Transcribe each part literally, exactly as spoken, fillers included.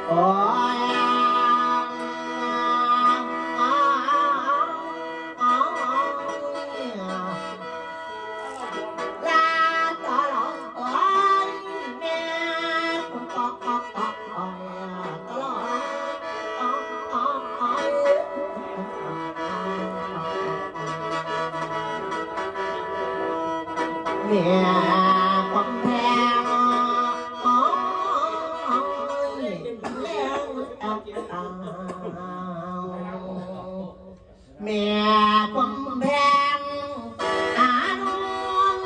โอ้ย ลาต่อลอง โอ้ย แม่ ปอกปอกปอกปอก โอ้ย ตลอด โอ้ย โอ้ย โอ้ย แม่กำแพง โอ้ย แล้ว แม่กำแพง อาน้อง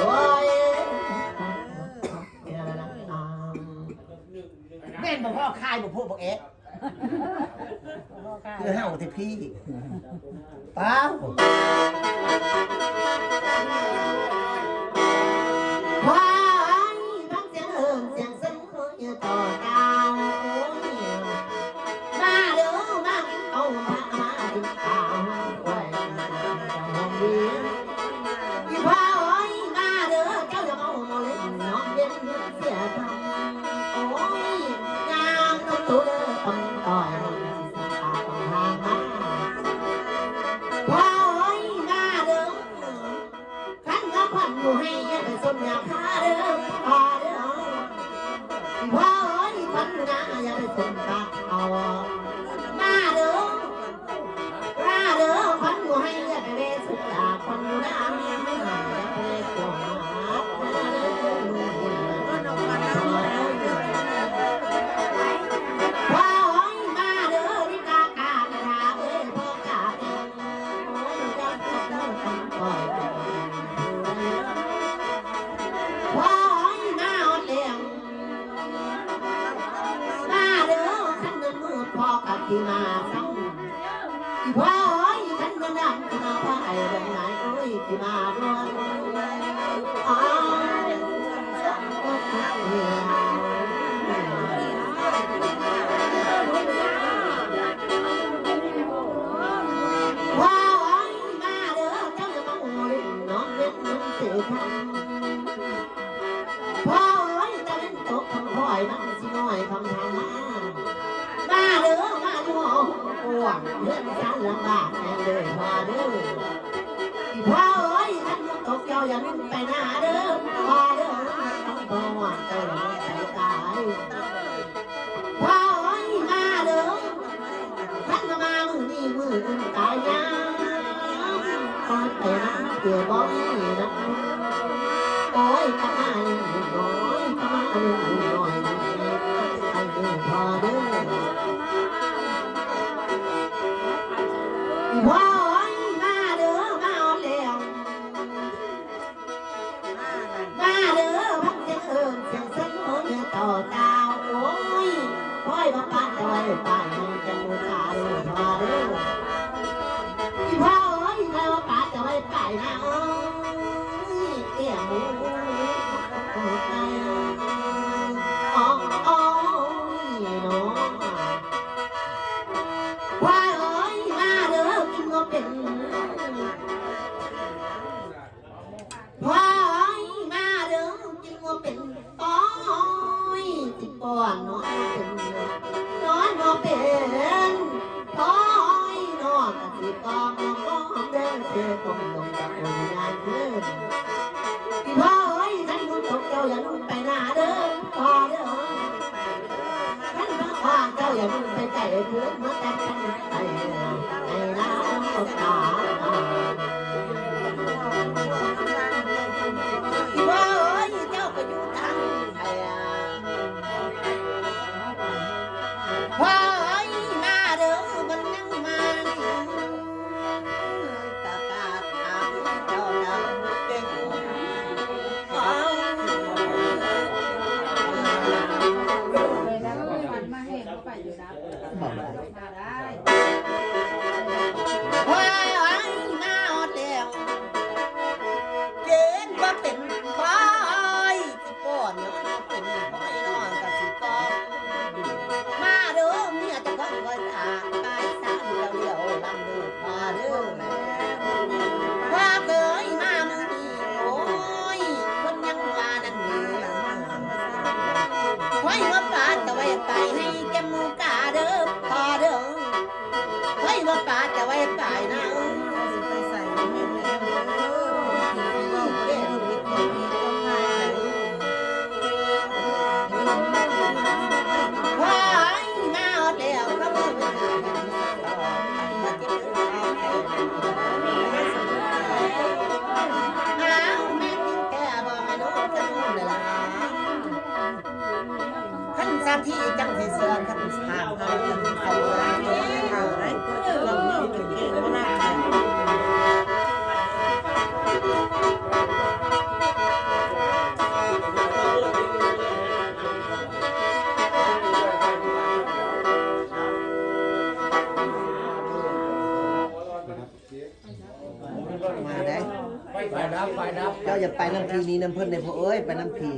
โอ้ย แม่นบ่พ่อคายบ่พวกบ่เอ๊ะ คือเฮาแต่พี่ เปล่า ว้าย ฟังเสียงเอิ้นเสียงเซิงเอิ้นอยู่ต่อเก่า มาเด้อ มากินข้าว มา มากินข้าว ไว้ อีพ่อเอ้ย มาเด้อ เจ้าอย่ามาโอโมเล่นน้องเล่นเสียทำ โอ้ย งามน้องตัวเด้อ ต้องต่อย พ่อเอ้ย มาเด้อ คันว่าขวัญอยู่ให้อย่าไปสนอย่าพาเด้อ พาเด้อ พ่อเอ้ย ขวัญอยู่นะอย่าไปสนตาเอา มาเด้อ มาเด้อ ขวัญอยู่ให้อย่าไปเวสุดา ขวัญอยู่นะอย่าไปเวสุดา พ่อเอ้ย มาเด้อ ลิกากา มาเด้อ พ่อกา พ่อเอ้ย มาฮอดแล้ว มาเด้อ คันนั้นมือพ่อกะสิมาซ้ำ อีพ่อเอ้ย คันนั้นนั้นสิมาพ่อไอ้ดอกไม้เอ้ย สิมาด้วย อ้าย ว้าว มาเด้อ เจ้าอย่ามาโอเล่นน้องเล่นน้องเสียทาง พ่อเอ้ย ตะเล่นตกของพ่อยมันสิน้อยของทางมา มาเด้อ มาอยู่ห้องกว้าง เรื่องสารลำบากแน่เลยพ่อเด้อ อีพ่อเอ้ย คันมันตกเจ้าอย่าลืมไปนาเด้อ พ่อเด้อ ต้องพ่อเจ้าอย่าลืมไปตาย พ่อเอ้ย มาเด้อ คันมามื้อนี้มื้ออื่นตายยาม ตอนไปนะเดี๋ยวบ่มีนะ โอ้ย กะมาเล่นน้อย กะมาเล่นน้อย ไอ้เด้อพ่อเด้อ พ่อเอ้ย มาเด้อ มาฮอดแล้ว มาเด้อ ฟังเสียงเอิ้นเสียงเซิงโอ้ยต่อเจ้า โอ้ย พ่อยว่าปานจะไว้ปานให้จังหมู่ตาเด้อพ่อเด้อ อีพ่อเอ้ย พ่อยว่าปานจะไว้ปานนะเอ้ย เตี้ยหมูโอ้ย โอ้ย โอ้ย เนาะ พ่อเอ้ย มาเด้อ กินบ่เป็น พ่อยมาเด้อกินบ่เป็น โอ้ย สิป้อนนอนบ่เป็น นอนบ่เป็น โอ้ย นอนก็สิป้อนนอนบ่เด้อ เสียกลมลงจากคนงานคืน อีพ่อเอ้ย คันบุญตกเจ้าอย่าลืมไปนาเด้อ พ่อเด้อ คันบ่พ่อเจ้าอย่าลืมไปไกลเด้อ มาแต่คันไกลเด้อ ไอ้ลาวตา อีพ่อเอ้ย เจ้าไปอยู่ทางใดอะ พ่อเอ้ย มาเด้อ มันยังมานี่ ตาตาถามเจ้าดำเป็น พ่อยมาฮอดแล้ว เกณฑ์บ่เป็นพ่อยสิป้อนเนาะ เป็นพ่อยน้องก็สิป้อน ตายนะเอ้ย สิไปใส่ ว้าย มาฮอดแล้ว ก็มือไปหากัน อ้าว แม่กินแก่บ่ แม่ลูกจะนู่นเลยล่ะ คันสาธิจังสิเสือ คันสาธิจังสิเสือ เอาได้ เอาได้ เอาได้ มาได้ ไฟดับ ไฟดับ เจ้าอย่าไปนำพีนี้นำเพิ่นเลยพ่อเอ้ย ไปนำพี